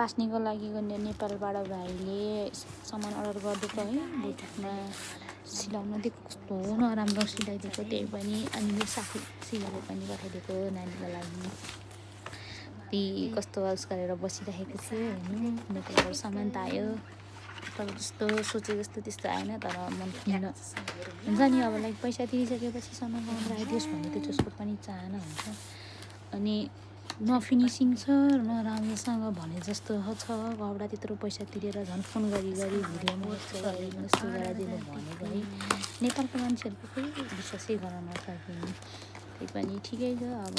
पास्नेको लागि नेपालबाट भाइले सामान अर्डर गरिदिएको है बुटिकमा सिलाउन दिएको कस्तो नराम्रो सिलाइदिएको त्यही पनि अनि मेरो साथी सिलाएको पनि पठाइदिएको नानीको लागि ती कस्तो उस गरेर बसिरहेको छु हेर्नु नेपालबाट सामान त आयो तर जस्तो सोचे जस्तो त्यस्तो आएन तर मन किन्न हुन्छ नि अब लाइक पैसा तिरिसकेपछि सामान राम्रो आइदियोस् भन्ने त जसको पनि चाहना हुन्छ अनि न फिनिसिङ छ न राम्रोसँग भने जस्तो छ कपडा त्यत्रो पैसा तिरेर झन् फोन गरी भिडियोमा यस्तो गराइदिनु भनेको है नेपालको मान्छेहरूको कोही विश्वासै गर्न नसकिने त्यही पनि ठिकै छ अब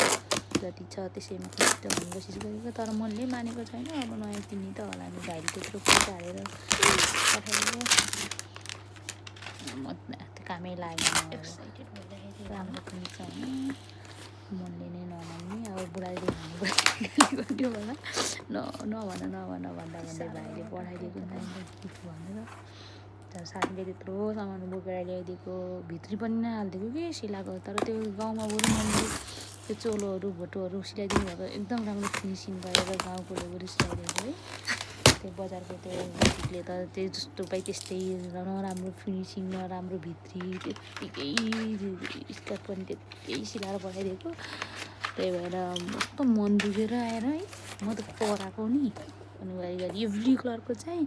जति छ त्यसैमा खुसी त भन्ने कोसिस गरेको तर मनले मानेको छैन अब नयाँ किन्ने त होला नि भाइले त्यत्रो पैसा हालेर पठाइदियो म कामै लागेन राम्रो पनि छ मनले नै नमान्ने अब बुढाले भन्यो होला नभन भन्दा भन्दै भाइले पठाइदिएको नानीलाई गिफ्ट भनेर तर साथीले त्यत्रो सामान बोकेर ल्याइदिएको भित्री पनि नहालिदिएको कि सिलाएको तर त्यो गाउँमा बरु मैले त्यो चोलोहरू भोटोहरू सिलाइदिनु भएको एकदम राम्रो फिनिसिङ गरेर गाउँकोले बरु सिलाइदिएको है त्यो बजारको त्यो बुटिकले त त्यो जस्तो पाइ त्यस्तै नराम्रो फिनिसिङ नराम्रो भित्री त्यत्तिकै स्कर्ट पनि त्यत्तिकै सिलाएर पठाइदिएको त्यही भएर कस्तो मन दुखेर आएर है म त कराएको नि अनि गरी एभ्री कलरको चाहिँ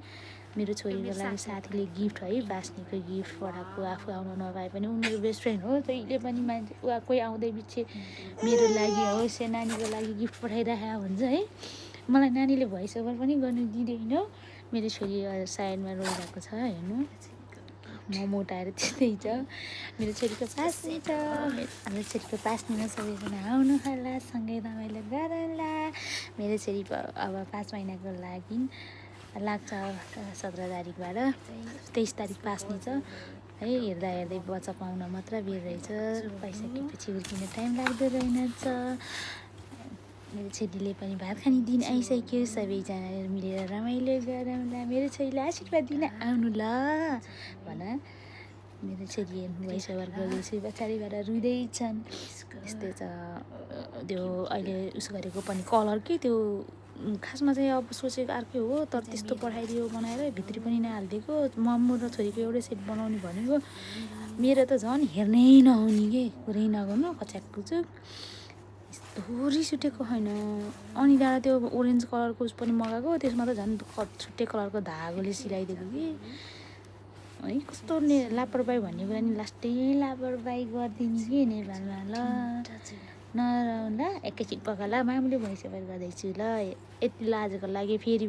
मेरो छोरीको लागि साथीले गिफ्ट है बास्नेको गिफ्ट पठाएको आफू आउन नपाए पनि उनीहरू बेस्ट फ्रेन्ड हो जहिले पनि मान्छे कोही आउँदै पछि मेरो लागि होस् या नानीको लागि गिफ्ट पठाइराखेको हुन्छ है मलाई नानीले भोइस ओभर पनि गर्नु दिँदैन मेरो छोरी साइडमा रोइरहेको छ हेर्नु म मोटाएर त्यस्तै छ मेरो छोरीको पास्ने छ हाम्रो छोरीको पास्नेमा सबैजना आउनु होला सँगै रमाइलो गरौँला मेरो छोरी अब 5 महिनाको लागि लाग्छ 17 तारिकबाट 23 तारिक पास्ने छ है हेर्दा हेर्दै बच्चा पाउन मात्र बेर रहेछ पाइसकेपछि हुर्किन टाइम लाग्दो रहेनछ मेरो छोरीले पनि भात खाने दिन आइसक्यो सबैजना मिलेर रमाइलो गरौँला मेरो छोरीलाई आशीर्वाद दिन आउनु ल भन मेरो छोरी भोइस ओभर गर्दैछु पछाडिबाट रुँदैछन् यस्तै छ त्यो अहिले उस गरेको पनि कलर के त्यो खासमा चाहिँ अब सोचेको अर्कै हो तर त्यस्तो पठाइदियो बनाएर भित्री पनि नहालिदिएको म र छोरीको एउटै सेट बनाउने भनेको मेरो त झन् हेर्नै नहुने के कुरै नगर्नु कच्याककुचुक यस्तो रिस उठेको होइन अनि त्यहाँ त्यो ओरेन्ज कलरको पनि मगाएको त्यसमा त झन् छुट्टै कलरको धागोले सिलाइदिएको कि है कस्तो लापरवाही भन्ने कुरा नि लास्टै लापरवाही गरिदिने कि नेपालमा ल नराउँला एकैछिन पकाला मामुली भोइस ओभर गर्दैछु ल यति लाजको लागि फेरि